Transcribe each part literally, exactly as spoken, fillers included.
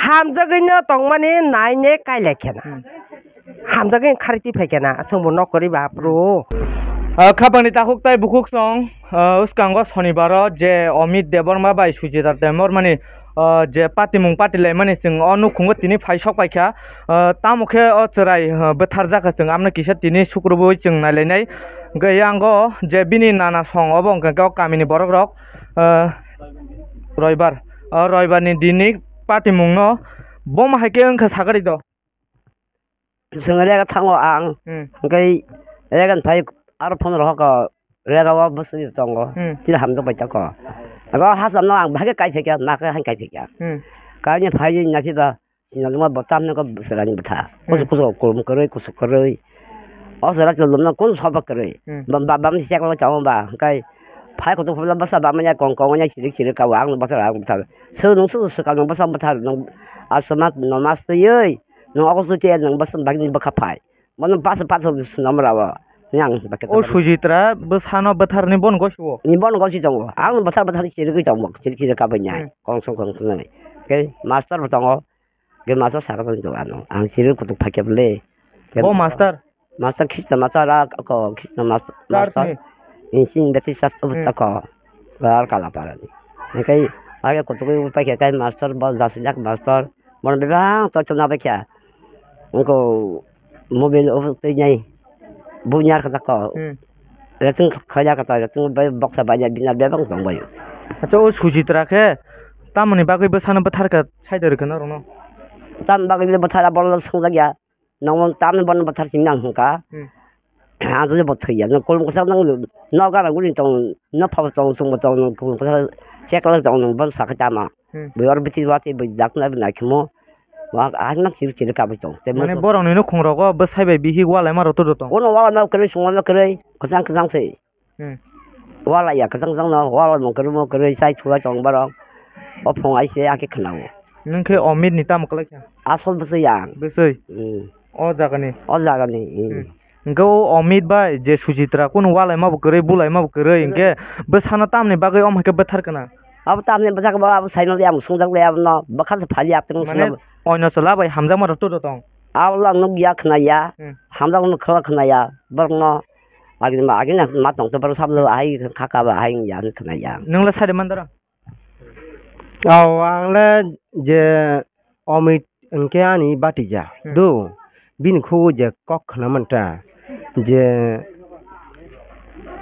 Hamjagwi no tongmani naine kailai khena. Hmm. Hamjagwi kharwi twi phai khena, chwngbo nok kwrwi ba, bro. Ah, khapangni takhuk tai bukhuk song, ah, uskango sonibaro je Amit Debbarma bai Sujita Debbarmani, ah, je patimung patilaimani chwng o nukhungo tini phai sok paikha. Ah, tamo khe o chwrai, ah, bwtharjakha chwng amno kisa tini sukrubui chwng nailainai. Hwnkhe yango je bini nana song obo hwnkhe o kamini borokrok, ah, roibar. O roibarni dinni patimungno bomo hai khe wngkha sakari do. Chwng rega thango ang. Hmm. Hwnkhe rega phai aro phone rohor ko rega o bwswk tongo. Hmm. Chini hamjak bai tako. Abo hacham no ang bahai kai phekya, ma khe hai kai phekya. Hmm. Kaini phai ni nachi ba, sinajuma bo tam ne ko bwswk ani bwtha. Hmm. Kusuk kusuk kurum kwrwi, kusuk kwrwi. O sara chwlwm no kun soba kwrwi. Hmm. Bam, bam, bam si cheklo chamo ba, hwnkhe phai kutuk phobla bwsa bam ya kong kong ya chirik chirik ka ang bwsa ang bwtha. Sir nung su su ka nung bwsa bwtha nung asma no mas twi. Nwng ogo suche nwng bwswk bagini bwkha phai. Bono basa pathor swnam rawa. Yang bakhe O tabani. Sujitra bwsano bwtharni bon gosio. Ni bon gosi tongo. Ang bwthar bwthar chirigwi tongo. Chiri chiri kabai nyai. Hmm. Kongsong kongsong nai. Ke master bo tongo. Ke master sakha tongo ano. Ang chiri kutuk phakya bole. Bo master? Master Krishna master ra ko Krishna master. Church master. Ni? Insing beti sat Hmm. Ko. Bar kala parani. Kai age kutuk pai kai master bo jasijak master. Mon bebang to chuna bekya. Wngkha mobile o twi nai bunyar kata ko. Hmm. Rating khaya kata rating bai boksa bai bina bebang tong bai. Acha o Sujitra khe tamoni bagwi bwsano bwthar kha sai de rwkha norokno. Tam bagwi bwthar a borok swngjak ya. Nongmon tamni borno bwthar simi ang hwnka. Hmm. Ang to bo thwiya. Nang kolom kwchak nang no gara guri tong, no phabo tong, chwngbo tong, nang kolom kwchak check tong, nang bon sakha tama. Hmm. Bui or biti wati bui dak na bina khimo. Wa asma chir chir ka bui tong. Te Mane mo borok ni nukhung rogo bwsai bai bihi walai ma roto do tong. Ono wala ma kwrwi sungma ma kwrwi. Kwchang kwchang se. Hmm. Wala ya kwchang kwchang no, wala mo kwrwi mo kwrwi chai chula tong borok. O phung ai se ake khnawo. Nung khe Omit ni tamo kwlai kha? Asol bwswi ya. Bwswi? Hmm. O jaga ni? O jaga ni, hmm. Hmm. Hwnkhe o Omit bai je Sujitra kunu walai ma bo kwrwi, bulai ma bo kwrwi, hwnkhe bwsano tamni bagwi omo hai khe bwthar kana? Abo tamni bwthar ba abo saino de ang sungjak le abo no bwkha se phali apteng Mane sino. Oino chwla bai hamjakma rok turo tong? Abo lang nuk ya khna ya. Hmm. Hamjak nuk khla khna ya. Borok no agini ma agini ma tong to borok sablo hai kha kha ba hai ya khna ya. Nung le sari mandara? Aw, ang le je Omit hwnkhe ani batija, hmm, do, bini khugo je kok khna manta, je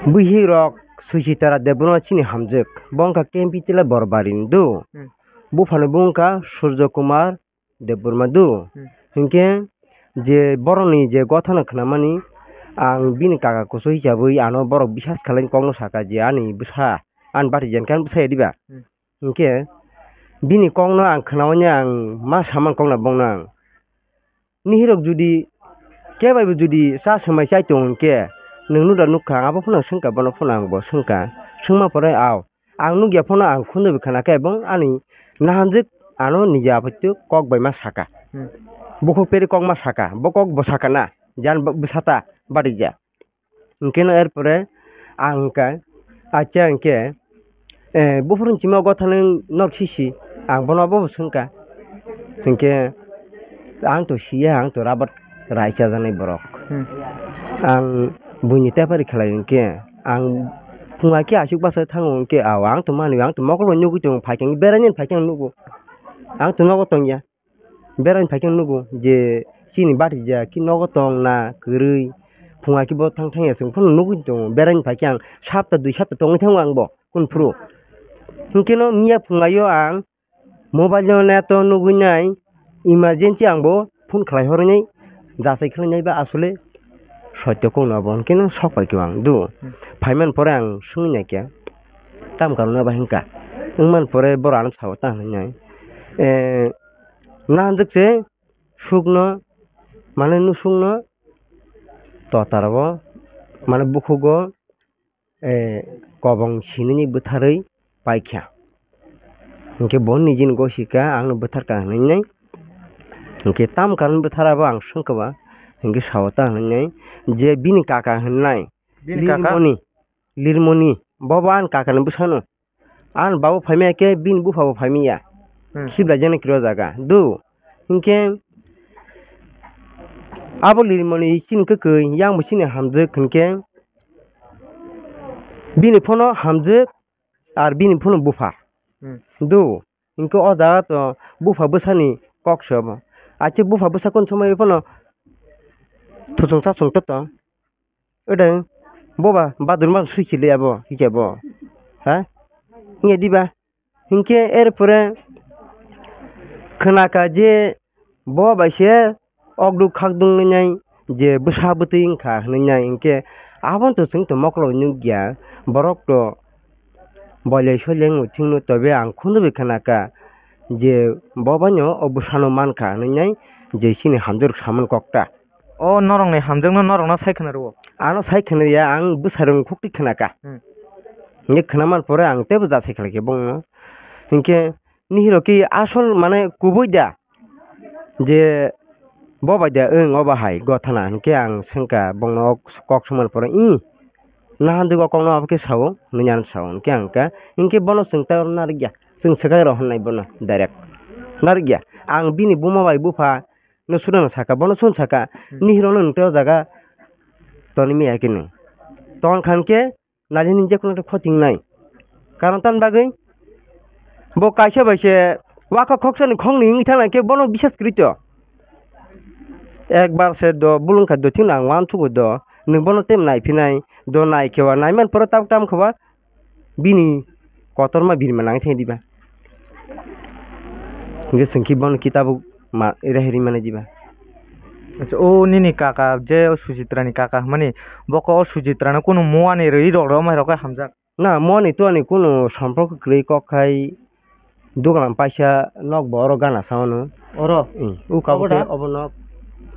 bwhirok Suchitara Debbarma chini hamjwk, bo wngkha K M P tila Borbarini do, hmm, buphano bo wngkha Surjo Kumar Debbarma do, hmm, hinkhe je borokni je gothano khnamani, ang bini kaka kusu hisabwi ano borok bisas khlaini kokno saka je ani bwsa. Ani bati jen khe ang bwsai diba? Hmm. Hinkhe bini kokno ang khnaui ang ma samang kokno bongno ang. Nihirok judi kebaibo judi cha swmai chai tongo hinkhe nwng nuda nukha ang abo phano swngkha bono phano ang bo swngkha. Swngma pore ao ang nukya phano ang khunui khna khe bong ani nahanjwk ano niji aphaitu kok bai ma saka. Hmm. Bukhuk peri kok ma saka, bo kok bo saka na jan bwsata bati ja. Hinkhe no erpore ang wngkha, acha hinkhe, eh, buphuru chima gotha nung nok sisi, ang bono bo swngkha. Hinkhe ang to siya, ang to rabat rai chajaknai borok. Hmm. Ang buini tepari khlai hinkhe, ang phunga khe aswk basa thango hinkhe, aw, ang to manwi, ang to mokol bai nugwi tongo, phaikhe beraini phaikhe ang nugo. Ang to nogo tongya. Beraini phaikhe ang nugo je chini batija ki nogo tong na kwrwi, phunga ki bo thang thang ya chwng phano nugwi tongo. Beraini phaikhe ang sapta dui sapta tongwi thango ang bo kunphuru. Hinkhe no miya phunga yo ang mobile no net o nugwi nai emergency ang bo phone khlai horwi nai jachai khlai nai ba asole soito kok no bo hinkhe no sok pai khe ang do. Hmm. Phaiman pore ang swngwi nai khe tam karon ba hinkha wngman pore boro ano sao ta hinwi nai. Eh, Nangjwk se sukno, mane nusukno totarbo, mane bukhugo, eh, kobong sinini bwtharwi paikha. Hinkhe bo nijini gosika, "Angno bwtharka," hinwi nai. Hinkhe tam karon bwthar abo ang swngkha ba, hinkhe sao ta hinwi nai je bini kaka hinwi nai. Bini kaka? Lirmoni, Lirmoni, bobo ani kakani bwsano. Ani babo phaimaya khe bini buphabo phaimaya. Hmm. Khiblaijaknai kiri o jaga. Do. Hinkhe abo lirmani chini kwkwi, yang bo chini hamjwk hinkhe bini phono hamjwk ar bini phono bupha. Hmm. Do. Hinkhe o jaga to bupha bwsani kok se obo. Achi bupha bwsa kunu somoi phano thusung chasung to tong. Ede boba badruma sui khili abo, hike bo. Ha? Nge diba? Hinkhe erpore khwnaka je bo bai se okduk khakduk nwngnai je bwsa bwtwi wngkha hwnwi nai, hinkhe abono to chwng to mokolo nukya, borok to boilai soilai wngwi thwngno, tobe ang khunjubi khwnaka je bo baino o bwsano mankha hwnwi nai, je chini hamjwk samani kokta. O norokni hamjakno norokno sai khwna rwo? Ano sai khwna ya, ang bwsarokni khukti khwnaka. Hmm. Hinkhe khwnaman pore ang teibo jasai khlaikhe bongno. Hinkhe nihiro ki asol mane kubui da je bo bai da wng obo hai gothana, hinkhe ang swngkha bongno o kok swngmani pore, "Ih, nahandwk o kokno abo khe sao?" hwnwi ano sao, hinkhe ang kha, hinkhe bono chwng tei oro narwkya, chwng swkang rw hwnnai bono direct narwkya. Ang bini buma bai bupha no sudano saka, bono sudano saka, Hmm. "Nihiro no nwng tei o jaga tonwi maya khe nwng tong khan khe nalini je kono khoti wngnai." Karon tamni bagwi bo kaisa bai se waka khoksa ni khong ni wngwi thang nai khe bono bisas kwrwi to. Ekbar se do bulung kha do thik ang uansukgo do, nwng bono tei naiphinai do, naikhe o naiman pore tabuk tamo khe ba bini kotorma birma nang thang diba. Hinkhe chwng khe bono kitabo ma reha rimani diba. Acha, o nini kaka je o Suchitra ni kaka hwnmani, bokhe o Suchitra no kunu muani rwi rok rw mai rok khe hamjak? Na, muani tuani kunu somporko kwrwi, kok khai duglam paisa nok bo oro gana sa ono. Oro? Hmm, o kabo Obo khe da? Obo nok.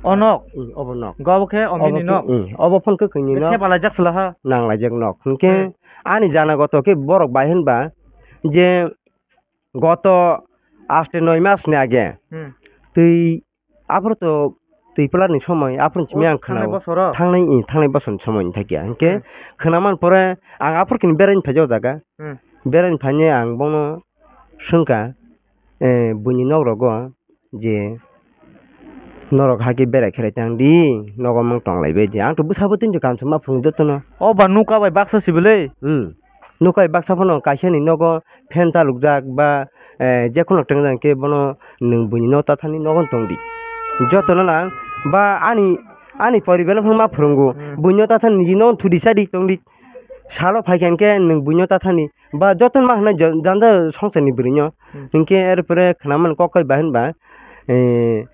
O nok? Hmm, obo nok. Go obo khe o Obo bini khe, nok? Hmm, obo phone khe kwini nok. Khe balaijak sala ha? Nanglaijak nok. Hinkhe Hmm. ani jana goto khe borok bai hinba je goto aste noi mas ni age Hmm. twi aphuru to twi pla ni somoi aphuru simi O, ang thangnai khwnao. Bosoro? Thangnai, i, thangnai bosor ni somoi ni thakya. Hinkhe Hmm. khwnaman pore ang aphuru kini beraini phaijak o jaga. Hmm. Beraini phainai ang bono swngkha, eh, buini nok rogo je norok hakhe berai kherai tang di, nogo mung tonglai bai di. Ang to bwsabo tini kam chuma phung jotono. O ba nuka bai baksa sibilei. Hmm. Nuka bai baksa phano kaisa ni nogo fan chalukjak ba, eh, je kheno tengjak khe bono nwng buini nok tathani nogo tong di. Jotono nang ba ani, ani poribar no phano ma phwrwngo. Hmm. Buini nok tathani niji nogo thudi chadi tong di. Salo phai kha hinkhe nwng buino tathani ba jotono ma hwnwi jo-, janja songsarni bwrwino. Hmm. Hinkhe erpore khwnamani kok kai ba hinba, eh,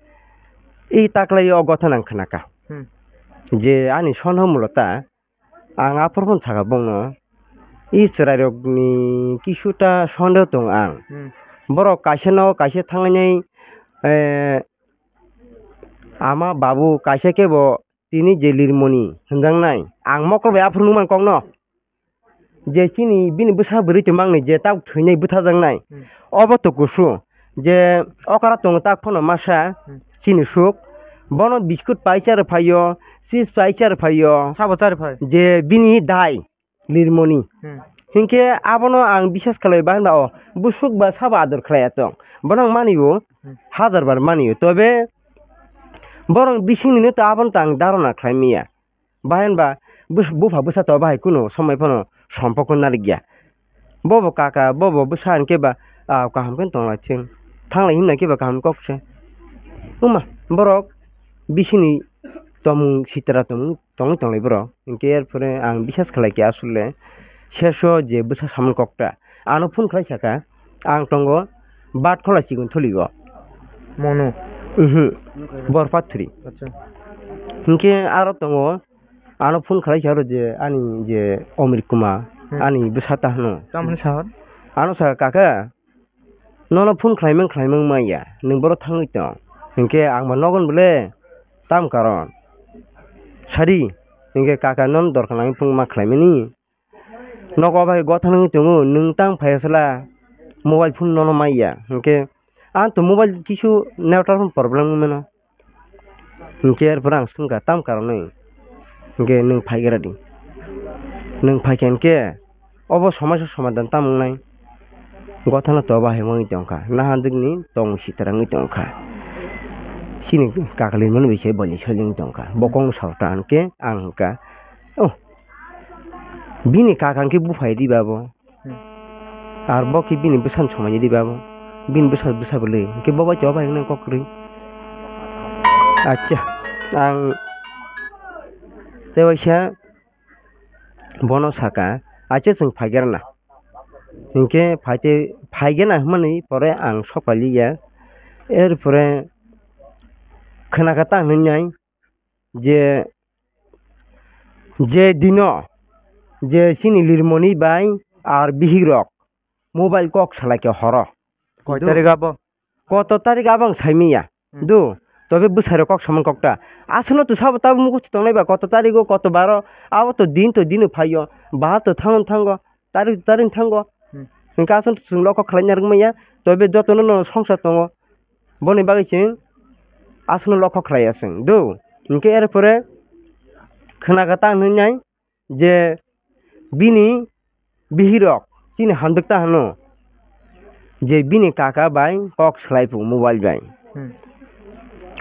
i taklai o gotha nang khwnaka. Hmm. Je ani sonho mulo ta, ang aphuru phano sakha bongno, i chwrairokni kisuta sondeho tong ang. Hmm. Borok kaisa no kaisa thanglainai, eh, ama babu kaisa khe bo tini je lirmoni hwnjaknai, ang mokol bai aphuru nukmani kokno. Je chini bini bwsa bwrwi tongmani je tabuk thwinai bwthajaknai. Hmm. Obo to kusu. Je okra tongo tak phano masa, Hmm. chini suk. Bono biskut pai chari phaio, chips pai chari phaio. Sabo chari phai? Je bini dai. Lirmoni. Hmm. Hinkhe abono ang bisas khlai ba hinba o, busuk ba sabo ador khlai ya tong. Bono ang mani o, Hmm. hajar bar mani o. Tobe borok bisingni no to abono to ang dharona khlai maya. Ba hinba bus-, bupha bwsa to bahai kunu somoi phano sompok narwk ya. Bobo kaka, bobo bwsa hinkhe ba, ah, kaham khe tong lai thing. Thang lai himnai khe ba kaham kok se. Wngma, borok bisingni tomung sitra tomung tongwi tonglai borok. Hinkhe erphore ang bisas khlai khe aswk le seso je bwsa samung kokta. Ano phone khlai saka, ang tongo Batkhola Chikontholi o. Monu? Mhm. Borpathri. Acha. Hinkhe aro tongo, ano phone khlai sa aro je ani je Omir Kumar, Hmm. ani bwsa ta hwno. Tamo hwnwi sa hor? Ano sa, "Kaka, nono phone khlaimang khlaimang maya, nwng boro thangwi tong." Hinkhe ang bo nogon bole, "Tam karon?" Sadi, hinkhe, "Kaka, nono dorkar nangwi phone ma khlaimani? Nogo bai gotha nangwi tongo, nwng tang phaiya sala, mobile phone nono maya." Hinkhe, "Ang to mobile kisu network problem wngmano." Hinkhe erpore ang swngkha, "Tam karonwi?" Hinkhe, "Nwng phaigra di. Nwng phaikha hinkhe obo somosa somadan tam wngnai. Gothano toba hai wngwi tongkha, nahandwkni tong sitrangwi tongkha. Chini kakali mani bai se boni soilingwi tongkha. Bokong salta hwnkhe ang hwnkha, "Oh, bini kaka hwnkhe buphai di babo." Hmm. Ar bo khe bini bwsano somani di babo. Bini bwsa, bwsa bwlwi. Hwnkhe bo bai toba hai wngnai kok kwrwi. Acha, ang tei waisa bono saka, "Acha chwng phaigerna." Hinkhe phaite phaigena hwnmani pore ang sok pailiya. Erpore khwnakha ta hwnwi nai je, je dino je chini lirmoni bai ar bihikrok mobile kok salaikhe horo. Koi tarik abo? Koto tarik abo ang saimanya. Hmm. Do, tobe bwsai rok kok samung kok ta. Aswkno to sabo tabuk mukusti tongnai ba koto tarik o, koto baro, abo to din to dino phaio. Bahar to thango thango, tarik to tarik thango. Hmm. Hwnkhe aswkno to chwng lokho khlaina rwngmanya. Tobe jotono no songsa tongo. Boni bagwi chwng aswkno lokho khlaiya chwng. Do, hwnkhe erpore khwnakha ta hwnwi nai. Je bini bihirok chini handwk ta hano je bini kaka bai kok salai phu mobile bai. Hmm.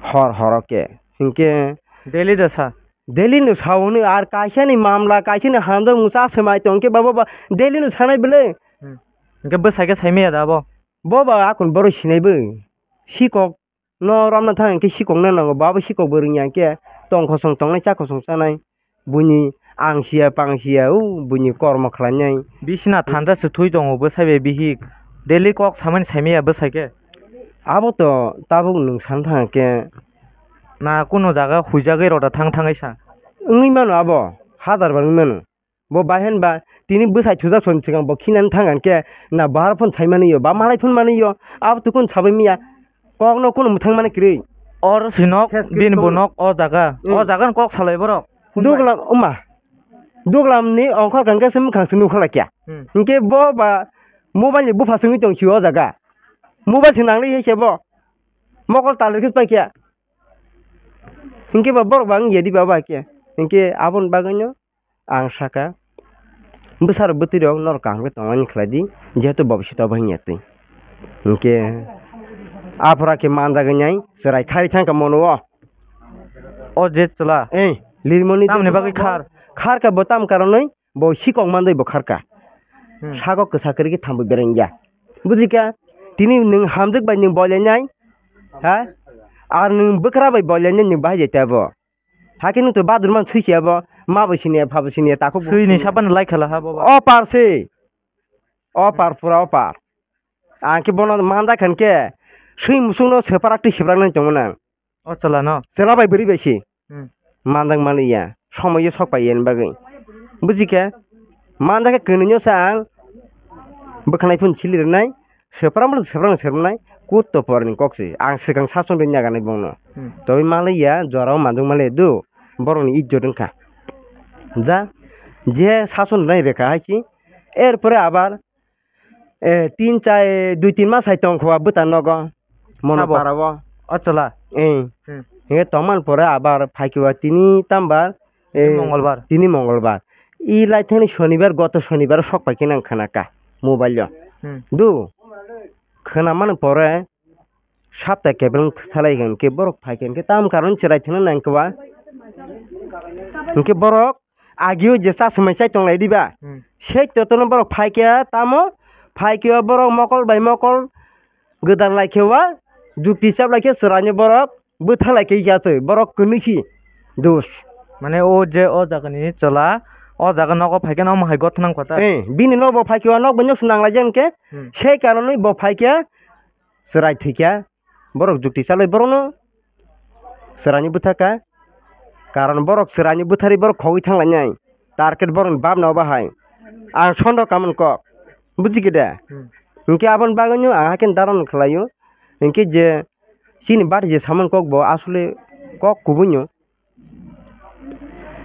Hor horo ke hinkhe daily da sa? Daily no sao hwnwi ar kaisa ni mamla kaisa ni handwk mwsa swmai tong khe babo ba daily no sanai bwle. Hmm. Hinkhe bwsai khe saimaya da abo? Bo ba akon boro sinai bo sikok no romna thang hinkhe sikokno nango, babo sikok bo rwngya hinkhe tong khosong tongnai, cha khosong chanai, buini ang siya pang siya, o buini kormo khlainai. Bisina thanja se thui tongo bwsai bai bihik, daily kok samani saimaya bwsai khe. Abo to tabuk nwng san thang khe. Na kuno jaga huijagwi rota thang thangwi sa? Wngwi mano abo, hajar bar wngwi mano. Bo bai hwn ba tini bwsai thujak soni swkang bo khinani thang khe na bahar phone sai mani yo ba malai phone mani yo abo to kun sabai miya kok no kun mwthang mani kwrwi. Or sinok ses bini kwrwi bo nok o jaga, hmm, o jaga ni kok salai borok. Duglam uma duglam ni ongkhor kang khe se mwkhang se nukha lai kya. Hmm. Hinkhe bo ba mobile ni bupha songwi tong si o jaga mobile se nang li he se bo mokol tal rikhe pai kya. Hinkhe ba borok ba wng ya di ba ba khe hinkhe aboni bagwi no. Ang saka, bwsarok bwtwirok norok kaham khe tongmani khlai di, jehetu bo bwswk abo wngya twi. Hinkhe aphra khe manjagwi nai chwrai khari thangkha mono o. O je chwla. Eh, lirmoni tamni bagwi khar? Kharkha bo tam karonwi bo sikok manjai bo kharkha. Hmm. Sago kwsa kwrwi khe thambo berengya. Bujikha, tini nwng hamjwk bai nwng boilainai, ha? Ar nwng bwkra bai boilainai nwng bahai jai tabo. Hakhe nwng to badur man swi khe abo, ma bo siniya, pha bo siniya, takhuk bo swi ni siniya. Sapan lai khala ha bo ba. O par se. O par pura o par. Ang khe bono manda khan khe swi musung no seprak twi seprak nai tongo nang. O chwla no. Chwla bai bwrwi bai se. Hmm. Mandang mani ya. Somoy yo sok pai ya ni bagwi. Buji khe? Manda khe kwnwi no sa ang. Bwkhanai phun sili rwnai. Seprang seprang seprang kut to por ni kok se ang swkang sason ri nyaga nai bongno. Hmm. Toi malai ya jora o mandung malai do borok ni ijjot wngkha. Ja je sason nai rwkha hai si er pore abar eh tin chai dui tin mas hai tong kho bwta nogo mono para o. O chwla. Eh. Hmm. He tongman pore abar phai khe tini tambar. Tini eh, Mongolbar. Tini Mongolbar. I lai thani Shonibar, goto Shonibar sok pai khe nang khana ka mobile o. Hmm. Do khana mani pore sapta kebeng salai hwn khe borok phai khe hwn khe tam karon chwrai thwna nang khe ba. Hwn khe borok agio je cha swmai chai tong lai diba. Hmm. Sei to tono borok phai khe tamo phai khe borok mokol bai mokol gwdal lai khe wa jukti chap lai khe chwrai ni borok. Bwtha lai khe ya twi borok kwnwi si dos. Mane o je o jaga ni chwla o jaga nogo phai khe no omo hai gotha nang kota. Eh, bini nok bo phai khe o nok bo nok se nang lai jang khe. Hmm. Sei karonwi bo phai khe chwrai thwi khe borok jukti chalwi borok no chwrai ni bwtha kha. Karon borok chwrai ni bwtharwi borok khogwi thang lai nai. Target borok ni bab no bahai. Ang sondo kamon kok. Buji khe de? Hmm. Hinkhe aboni bagwi no ang hakhe daron khlai o. Hinkhe je chini bari je samani kok bo asole kok kubui no.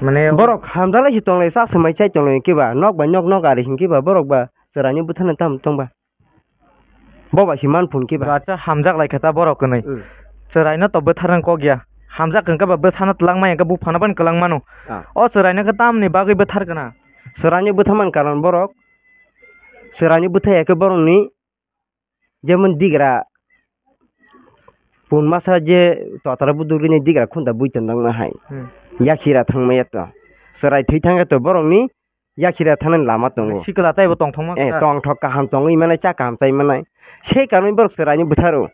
Mane borok hamjak lai se tong lai, cha swmai chai tong lai hinkhe ba, nok bai nok nok ari hinkhe ba, borok ba chwrai ni bwtharnai tamo tong ba. Bo bai se man phun khe ba. Acha hamjak lai khe ta borok kwnwi. Hmm. Chwrai no to bwtharnai kok ya. Hamjak hwnkhe ba bwsano twlang maya hwnkhe buphano bani kwlang mano. Ah. O chwrai no khe tamni bagwi bwthar kana? Chwrai ni bwtha man karon borok. Chwrai ni bwtha ya khe borok ni Jemon digra pun masa je totara budurgini digra khunda bui tongdang no hai. Hmm. Yakhira thangmaya to. Chwrai thwi thangya to borokni yakhira thangnani lama tongo. Sikla taibo tongthokma Eh, kha. Tongthok kaham tongwi manai, cha kaham chai manai. Sei karonwi borok chwraini bwtharo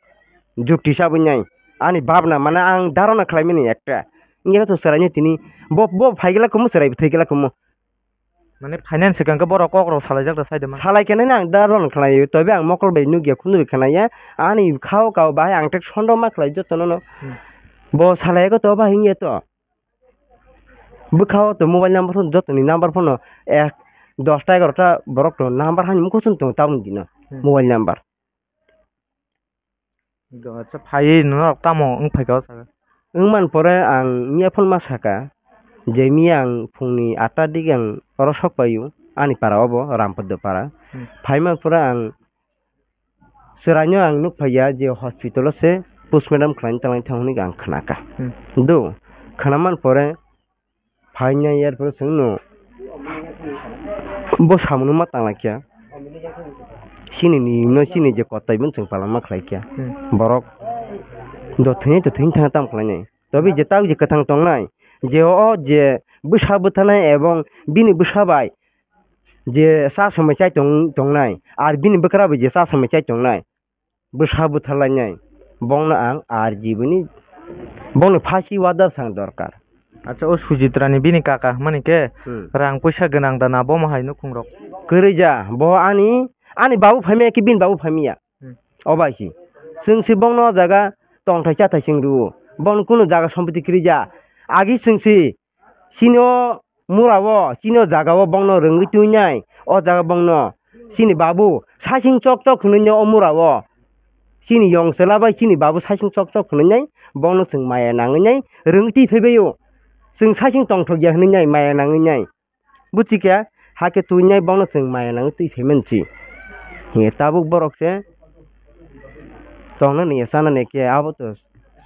jukti chabwi nai. Ani babna mane ang darona khlaimani ekta. Wngya to chwraini tini bo, bo phaigla kumu chwrai thwigla kumu. Mane finance hwnkhe borok kokrok salaijak da saide man. Salai khe nai ang darona khlai tobe ang mokol bai nukya khunu bai khnaya. Ani khao kao bahai ang tek sondo ma khlai jotono no. Hmm. Bo salai ko to bahai wngya to. Bwkha o to mobile number phano jotoni number phano ek dosta egarota borok to number hani mukhostung tongo tabuk dino Hmm. mobile number. Do, acha, phaiwi norok tamo wng phaikha o jaga? Wngman pore ang miya phone ma saka je miya ang phungni atta dik ang oro sok paio ani para obo Rampoddo para. Hmm. Phaiman pore ang Chwraino ang nuk phaiya je hospital o se postmortem khlaina talai thang hwnwi ang khnakha. Hmm. Do, khnaman pore phaina yarpore chwngno bo samungo ma tanglaikha. Chini ni no chini je kotai bun chwng palama khlaikha. Hmm. Borok do thwini to thwini thang tam khlainai. Tobe je tabuk je kwthang tongnai, je o je bwsa bwtharnai ebong bini bwsa bai je cha samai chai tong-, tongnai, ar bini bwkra bai je cha samai chai tongnai, bwsa bwtharlainai, bongno ang ar jiboni bongni phasi wada sang dorkar. Acha, o Sujitra ni bini kaka hwnmani khe Hmm. rang puisa gwnang da na bomo hai nukhung rok? Kwrwi ja, bo ani, ani babu phaimya khe bini babu phaimya. Hmm. Obo hai se. Chwng se bongno o jaga tongthai chathai chwng rwo. Bongno kunu jaga sompoti kwrwi ja. Agi chwng se chini o mura o, chini o jaga o bongno rwngwi twi nai. O jaga bongno chini babu saichung chok chok hwnwi o mura o. Chini yong chwla bai chini babu saichung chok chok hwnwi nai. Bongno chwng maya nangwi nai. Rwngwi twi phaibai o. Chwng saichung tongthok ya hwnwi nai, maya nangwi nai. Buchikhe, hakhe twi nai bongno chwng maya nangwi twi phaiman si. Hiye tabuk borok se tongnani ya chanani khe abo to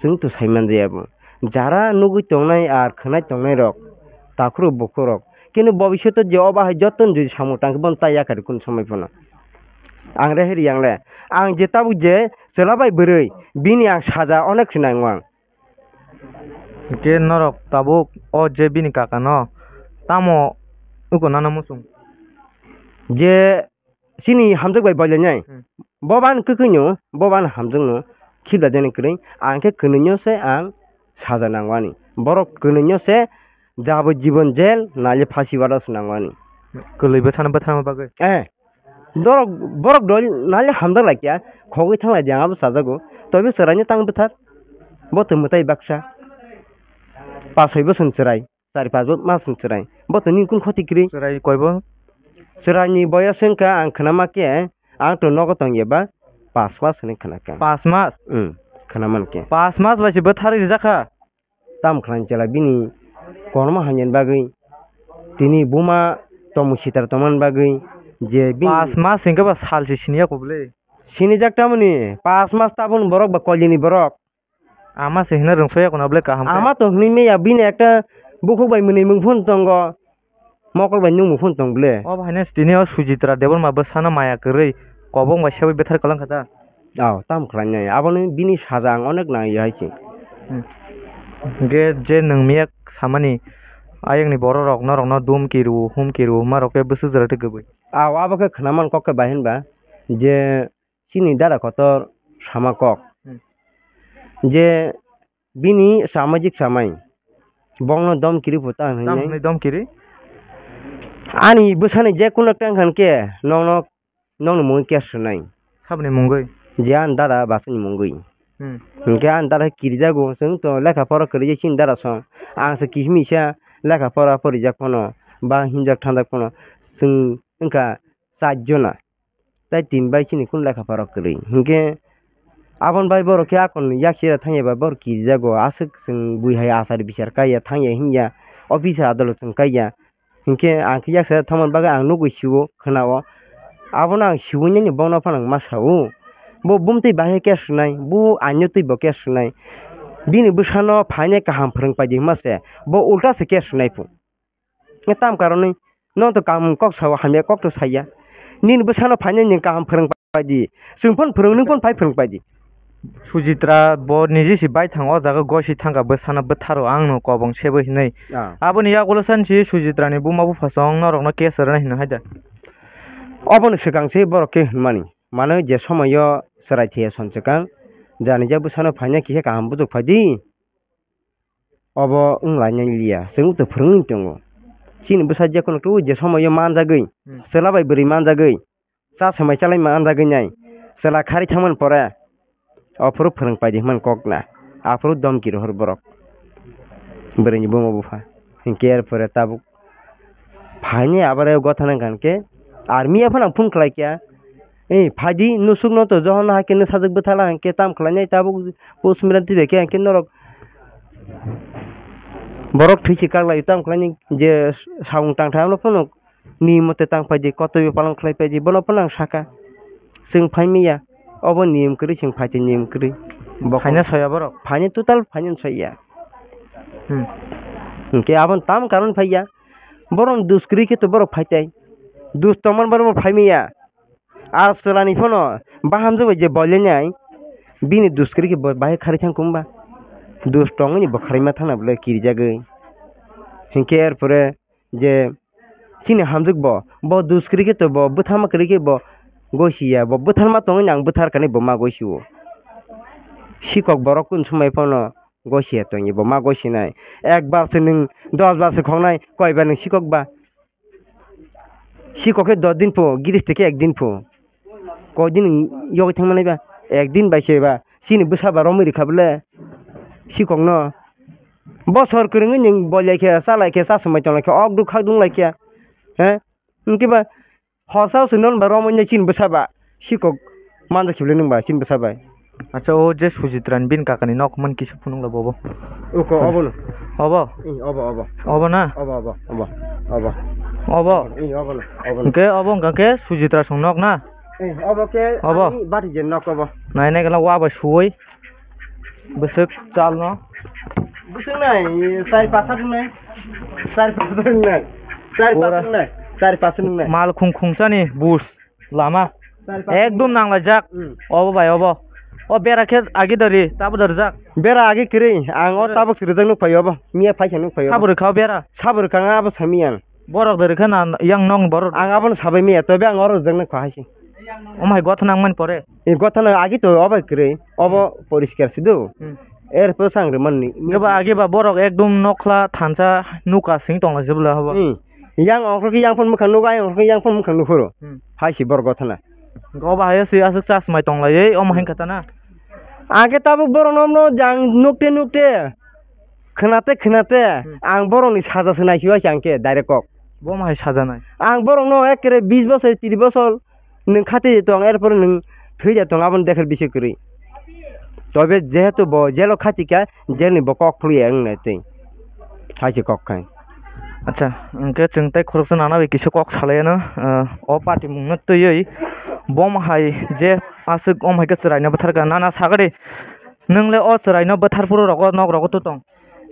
chwng to saiman jaya bo. Jara nugwi tongnai ar khwnai tongnai rok, takhurok bukhurok. Kini bobisyoto je obo hai joto ni jodi samung tangkhe bono tai yakarwi kunu somoi phano. Ang rehe riyang le, ang je tabuk je chwla bai bwrwi, bini ang saja onek se nango ang. Hwnkhe norok tabuk o je bini kaka no tamo wngkha nana muchung? Je chini hamjak bai boilainai. Hmm. Bo bani kwkwi no, bo bani hamjak no khibla deni kwrwi. Ang khe kwnwi no se ang saja nangwani. Borok kwnwi no se jabo jibon jail, naile phasi wada se nangwani. Kwlwi bwthano bwtharma bagwi? Eh. Borok, borok dol nali hamjak laikya, khogwi thang lai di ang abo chajago. Toibo chwraino tang bwthar. Bo to mwtai baksa. Pas soi bosong chwrai, chari pas bo mas ni chwrai. Bo to nini kun khoti kwrwi? Chwrai koi bo? Chwraini boyos wngkha ang khwnama khe, ang to nogo tongya ba pas mas hinwi khwnakha. Pas mas? Hmm, khwnaman khe. Pas mas bai se bwtharwi rijakha? Tamo khlai chwla bini kormo hamya bagwi, tini buma tomung sitra tongmani bagwi je bini Pas mas hwnkhe ba sal se siniya kho bwle. Sinijak tamoni pas mas taboni borok ba koilini borok. Ama se hwnna rwngsoya kono bwle kaham khe. Ama to hwnwi manya bini ekta bukhuk bai mwnwi mung phun tongo. Mokol bai nungmung phun tong ble. O bahai no tini o Sujitra Debbarma bwsano maya kwrwi kobong bai sebwi bwthar kwlang kha ta. Aw, tamo khlainai. Abono bini saja ang onek nang ya hai se. Hmm. Hwnkhe je nwng miyak samani ayang ni borok rok norok no dum kiru, hum kiru, ma rok khe bwswk jora tei kwbwi. Aw, abo khe khwnaman kok khe bahai hinba je chini dada kotor sama kok. Hmm. Je bini samajik samai. Bongno dom kiri phuta Tam hinwi. Hinwi dom kiri? Ani bwsani je kuno tang khan khe nongno, nongni mungwi case rwnai. Sabni mungwi? Je ani dada basani mungwi. Hmm. Hinkhe ani dada kirijago, chwng to lekha pora kwrwi je chini dada song. Ang se kihimisa lekha pora porijak phano, ba himjak thangjak phano. Chwng wngkha char jona. Tei tin bai chini kun lekha pora kwrwi. Hinkhe aboni bai borok khe akon yaksera thangya bai borok kirijago. Aswk chwng bui hai achar bichar kaiya thangya hinya. Office adolot chwng kaiya. Hinkhe ang khe yaksera thangmani bagwi ang nugwi sio, khwnao. Abono ang siui nini bono phano ang ma sao. Bo bumtwi bahai case rwnai, bo anyo twi bo case rwnai. Bini bwsano phainai kaham phwrwng paidi hwnma se. Bo ulta se case rwnai phu. Nge tam karonwi, no to kam kok sao, hamya kok to saya. Nini bwsano phainai nwng kaham phwrwng pai di. Chwng phano phwrwng, nwng phano phai phwrwng pai di. Sujitra bo niji si bai thang o jaga goi si thangkha bwsano bwtharo ang no kobong sebo hinwi. Ah. Aboni yagulo san si Sujitra ni buma bupha song norok no case rwna hinwi haida. Obono swkang se borok khe hinmani. Mano je somoyo chwrai thwiya son swkang, jani je bwsano phaina kisa kaham bujuk phai di. Obo wng lainai liya, chwng to phwrwngwi tongo. Chini bwsa je kono twi je somoyo manjagwi, Hmm. chwla bai bwrwi manjagwi, cha swmai chalai manjagwi nai, chwla khari thangmani pore, ophuru phwrwng pai di hwnmani kok na, aphuru domki rohor borok. Bwrwini buma bupha, hinkhe er pore tabuk phaini abare gotha nang kha hinkhe, army ya phano phone khlai kha, "Ei, phai di, nusuk no to johono hai khe nw sajak bwthala," hinkhe tam khlainai tabuk post mortem twi bai khe hinkhe norok borok thwi si kak lai tam khlainai je samung tang thai ano phano ni mote tang phai di, kotoi palan khlai phai di, bono phano ang saka, "Chwng phai manya, obo niyom kwrwi, chwng phai twi niyom kwrwi." Bo phaina soya borok? Phaina total phaina soya. Hmm. Hinkhe aboni tam karon phaiya, borok dus kwrwi khe to borok phai tai, dus tongmani borok phai manya. Ar chwlani phano bahamjak bai je boilainai, bini dus kwrwi khe bo bahai kharwi thang kung ba? Dus tongwi ni bo kharwi ma thangna bwle kirijagwi. Hinkhe er pore je chini hamjak bo, bo dus kwrwi khe to bo bwtharma kwrwi khe bo goisiya, bo bwtharma tongwi ni ang bwthar kani bo ma goisio. Sikok borok kunu swmai phano goisiya tongwi bo ma goisinai. Ekbar se nwng dos bar se khongnai, koibar nwng sikok ba? Sikok khe dos din pho, giriste khe ek din pho. Koi din yogwi thangmanai ba? Ek din bai se ba. Chini bwsa ba romwi rikha bwle sikokno. Bosor kwrwngwi nwng boilai khe, chalai khe, chasumai tonglai khe, ok duk khak duk lai khe. He? Hinkhe ba hosa se non ba romwi nai chini bwsa ba. Sikok manjak khible nwng ba chini bwsa bai. Acha, o je Sujitra ni bini kaka ni nok man kisa phunuk la bobo. Uko obo no. Obo? Ih, obo, obo. Obo na? Obo, obo, obo, obo. Obo? Ih, obo no, obo no. Hwnkhe obo hwnkha khe Sujitra song nok na? Ih, obo khe obo? Ani bati je nok obo. Nai nai gala wa bai suwi. Bwswk chal no? Bwswk nai, char pas sak nai. Char pas sak nai. Char pas sak nai. Char pas sak nai. Mal khung khung chani bus. Lama. Ekdom nanglaijak. Hmm. Obo bai obo. O bera khe agi dari, tabo darijak. Bera agi kwrwi, ang o tabuk swijak nuk phaio obo. Miya phaisa nuk phaio obo. Sabo rwkha o bera. Sabo rwkha ang abo sami ang. Borok dari khe na yang nong borok. Ang abono sabai miya, tobe ang oro rijak nuk pha haisi. Omo hai gotha nangmani pore. E gotha nang agi to obo kwrwi. Obo poriskar sido. Hmm. Er pore sang rwmani. Agi ba, agi ba borok ekdom nokla thansa nuka sing tongla jibla habo. Hmm. Yang ongkhor khe yang phone mwkhang nugo, ayang ongkhor khe yang phone mwkhang nukhoro. Hmm. Hai si borok gotha na. Go ba hai si aswk chasmai tong lai, omo hai kata na. Ang khe tabuk borok no, no jang nukte nukte, khwnate khwnate, Hmm. ang borok ni saja se nai si ang khe direct kok. Bo ma hai saja nai? Ang borok no ekkere bis bosor, tris bosor nwng khati tong, er pore nwng thwi da tong, aboni dekhar bisi kwrwi. Tobe jehetu bo jelo khati kha, jel ni bo kok phuru ya wng nai twi. Hai se kok khai. Acha, hwnkhe chwng tei khoroksa nana bai kisa kok salai ano, ah, o party mung no twiwi bom hai je aswk om hai khe chwrai no bwthar kha nana sagadi nwng le o chwrai no bwthar phuru rogo nok rogo to tong.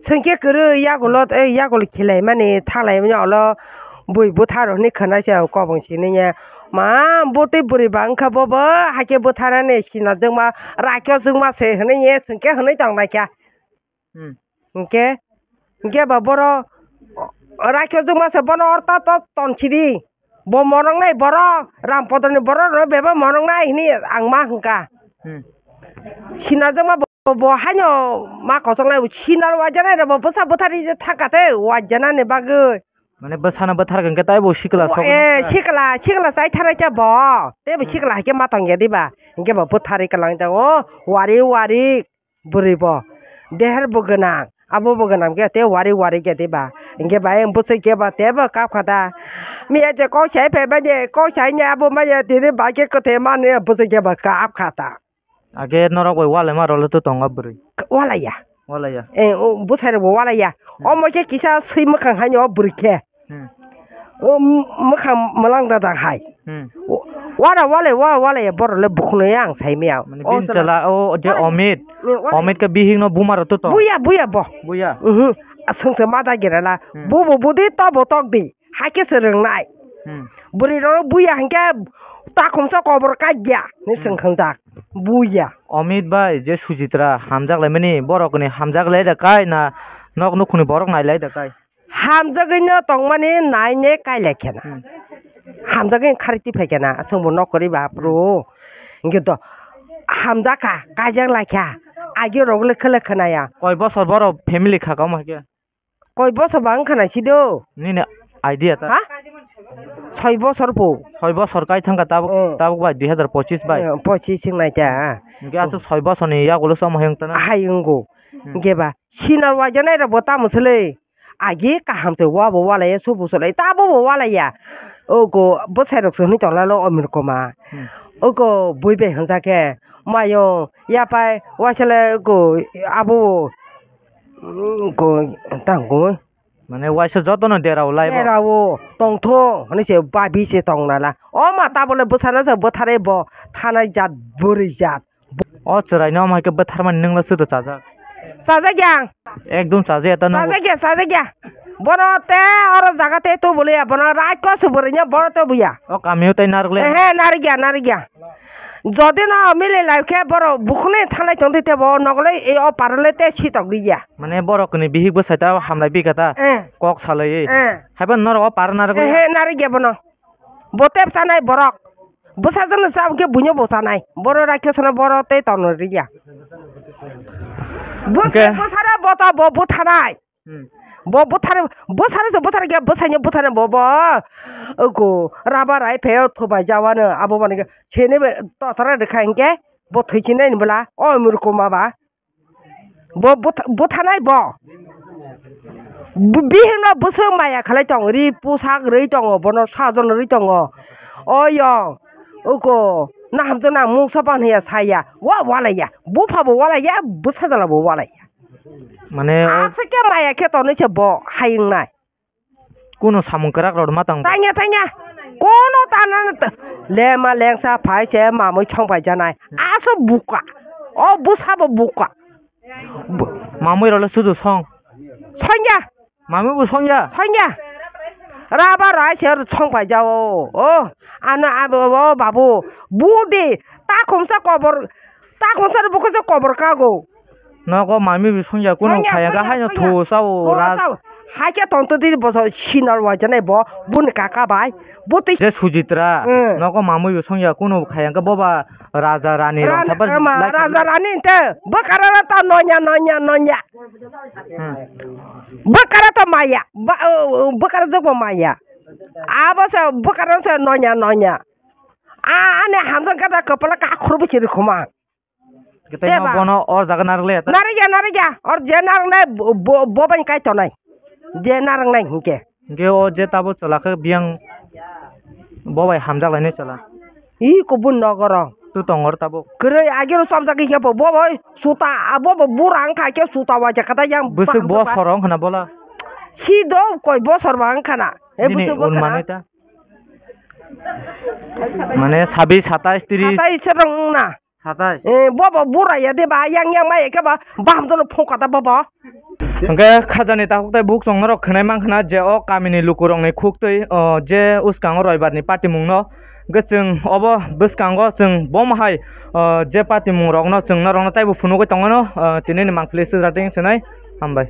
Chwng khe kwrwi yagulo, eh, yagulo khilaimani thanglaimani olo bui bwtharo hwnwi khwnaisa kobong siniya. Ma bwtwi bwrwi ba wngkha bobo, hakhe bwtharani sinajwkma, raikhyojwkma se hwnwi ye chwng khe hwnwi tong laikha. Hmm. Hwnkhe, hwnkhe ba boro raikhyojwkma se bono orta to tonsidi. Bo monoknai borok, Rampodorni borok rok bebak monoknai hwnwi ang ma hwnkha. Hmm. Sinajwkma bo, bo haino ma kochoknai, bo sinal wajanai rok bo bwsa bwthari thangkha tei wajanani bagwi. Mane bwsano bwtharkha hwnkhe tei bo sikla sok. Eh, sikla, sikla chai thanai khe bo. Tei bo Hmm. sikla hai khe ma tongya diba? Hwnkhe bo bwtharwi kwlangjago, wari wari. Bwrwi bo deher bo gwnang, abo bo gwnang khe tei wari wari khe tei ba. Hinkhe bai bwswk khe ba tei bo kap kha ta. Miya je kok sai phai bai de, kok sai ni abo manya tini bai khe kwthwi mani bwswk khe ba kap kha ta. Age norok bai walai ma rwle to tongo bwrwi. Walai ya. Walai ya. Eh, o bwsai rok bo walai ya. Hmm. Omo khe kisa swi mwkhang hai ni o bwrwi khe. Hmm. O m-, mwkhang mwlang da dang hai. Hmm. O, wara wale, wa wale, borok le bukhno yang sai maya. Mane o bini chwla, o je Omit. Omit ke bihik no buma rok to to. Buya, buya bo. Buya. Mhm. Aswng se ma da gerala. Hmm. Bu bu bu di to bo tok di. Hai ke se rwngnai. Hmm. Bwrwi rok buya hinkhe takhumsa kobor kaiya hinwi swng khangjak. Buya. Amit bai je Sujitra hamjak laimani borok ni hamjak lai da kai na nok nukhungni borok nai lai da kai? Hamjagwi no tongmani nai ne kai lai khena. Hmm. Hamjagwi khari ti phai khena, chwngbo nok kwrwi ba aphuru. Hinkhe to hamjak kha, kaijak lai kha. Agi rok le khele khna ya. Koi bosor borok family kha kamo hai khe? Koi bosor ba wngkha nai si do. Nini idea ta? Ha? Soi bosor po. Soi bosor kai thangkha tabuk, hmm, tabuk bai dui hazar pochis bai. Hmm, pochis wng nai ta. Hinkhe aswk soi bosorni yagulo somo hai wng tana? Hai wngo. Hmm. Hinkhe ba sinar waijaknai rok bo tamo swlwi. Agi kaham se wabo walaiya, subu swlai tabo bo walaiya. Ogo bwsai rok se hwnwi tong lalo omir koma. Hmm. Ogo bui bai hwnsa khe mayung yapai waisale ogo abo. Ko tang ko. Mane waisa jotono derao lai bo. Derao tongthung hwnwi se babi se tong nala. O ma tabole bwsano se bwtharwi bo thanai jat bwrwi jat. O chwraino omo hai khe bwtharmani nwngla swdo chajak. Chajak ya. Ekdom chajak ya ta nwng. Chajak ya, chajak ya. Bono te oro jaga te tubuli ya, bono raikos bwrwino bono tubu ya. O kamio tai narwk le. Ehe, narwk ya, narwk ya. Jodi no mili lai khe borok bukhukni thanai tong di tebo nogole e o parole te sitok di ya. Mane borok ni bihik bwsai ta hamlai bika ta. Eh. Kok salai. Eh. Haiba norok o par narwk. Eh, narwk ya bono. Bo tep chanai borok. Bwsa jano cha khe buino bo chanai. Boro rakhe sana boro tei tono ri ya. Bwsa, hwnkhe bwsara bo ta bo buthanai. Hmm. Bo buthar, bwsarok se buthar khe bwsaino buthar bo bo. Ogo raba rai phe o thubai jawano abo mani khe sene be totara rwkha hinkhe bo thwi sinai ni bwla o murukuma ba. Bo butha-, buthanai bo. Bu-, bihikno bwswk maya khalai tongo ri pusak rwi tongo bono sajon rwi tongo. O yong uko nahamjwk nang mungsa ban hiya saya wa walaiya bupha bo walaiya bwsa jala bo walaiya. Mane o aswk khe maya khe tonwi se bo hai wngnai. Kuno samung kwrak rok ma tang. Tanya, tanya. Kono tana ta-, lema lengsa phai se mamui chong pai janai. Aso buka. O bwsa bo buka. Bu-, mamui rok le sudu song. Songya. Mamui bo songya. Songya. Raba rai se chong pai jao. O, ano abo, o babu. Budi. Ta khumsa kobor. Ta khumsa buka se kobor kago. Nogo mami bisong ya kuno khaya ga haino thu sao ra. Hai khe tonto di boso sinar wa jane bo bun kaka bai. Buti je Sujitra. Hmm. Nogo mami bisong ya kuno khaya ga boba raja rani rong sapa raja rani te bwkara ta nonya nonya nonya. Hmm. Bwkara ta maya. Bwkara jogbo maya. Abo se bwkara se nonya nonya. A ane hamjang kata kapala ka khurbu chiri khuma. Tei no bono o jaga narwk le ta. Narwk ya, narwk ya. Or je narwk nai bo, bo, bo bai kai tonai. Je narwk nai hinkhe. Hinkhe o je tabo chwla khe biyang bo bai hamjak lainai chwla. I kubun nogoro. Tu tongor tabo. Kwrwi agero chomjak khe bo, bo bai suta, abo bo bura wngkha khe suta waja kata yang. Bwswk bo sorong khna bola. Si do koi bosor ba wngkha na. E bwswk bo khna. Mane sabis, satais, tris. Satais se rong na. Satais. Eh, bobo bura ya de ba, yang yang mai ke ba, baham dono phung kata bobo. Hwnkhe khajani takhuk tai buk chwng norok khwnai mankha na je o kamini lukurokni khuktwi, o, je uskango roibarni patimungno. Hwnkhe chwng obo bwskango chwng bomo hai, o, je patimungrokno chwng norokno taibo phunugwi tongmano, o, tinini mangpili swijak ding swnai. Hambai.